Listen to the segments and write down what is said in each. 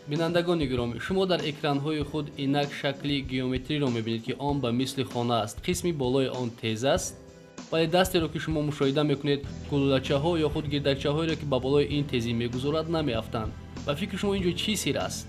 Бинандагони гиромӣ, шумо дар экранҳои худ инак шакли геометриро мебинед, ки он ба мисли хона аст. Қисми болои он тез аст, вале дастеро, ки шумо мушоҳида мекунед, гулӯлачаҳо ё худ гирдакчаҳоеро, ки ба болои ин тезӣ мегузорад, намеафтанд. Ба фикри шумо, ин ҷо чӣ сир аст?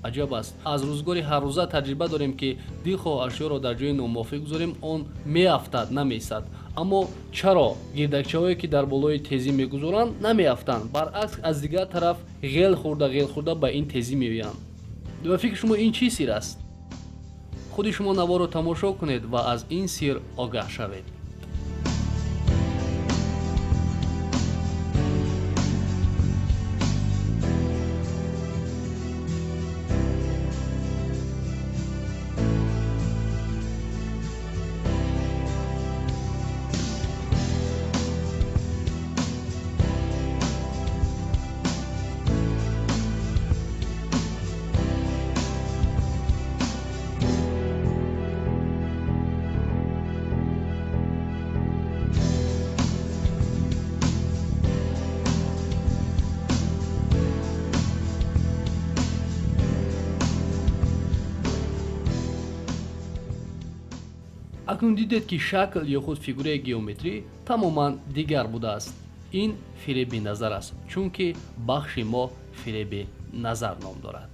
Аҷаб аст. Аз рӯзгори ҳаррӯза таҷриба дорем, ки дилхоҳ ашёро дар ҷои номувофиқ гузорем, он меафтад, намеистад. Аммо чаро гирдакчаҳое, ки дар болои тезӣ мегузоранд, намеафтанд, баръакс, аз дигар тараф ғел хӯрда, ғел хӯрда ба ин тезӣ меоянд? Ба фикри шумо, ин чӣ сир аст? Худи шумо наворо тамошо кунед ва аз ин сир огаҳ шавед. Акнун дидед, ки шакл ё худ фигураи геометрӣ тамоман дигар будааст. Ин фиреби назар аст, чунки бахши мо фиреби назар ном дорад.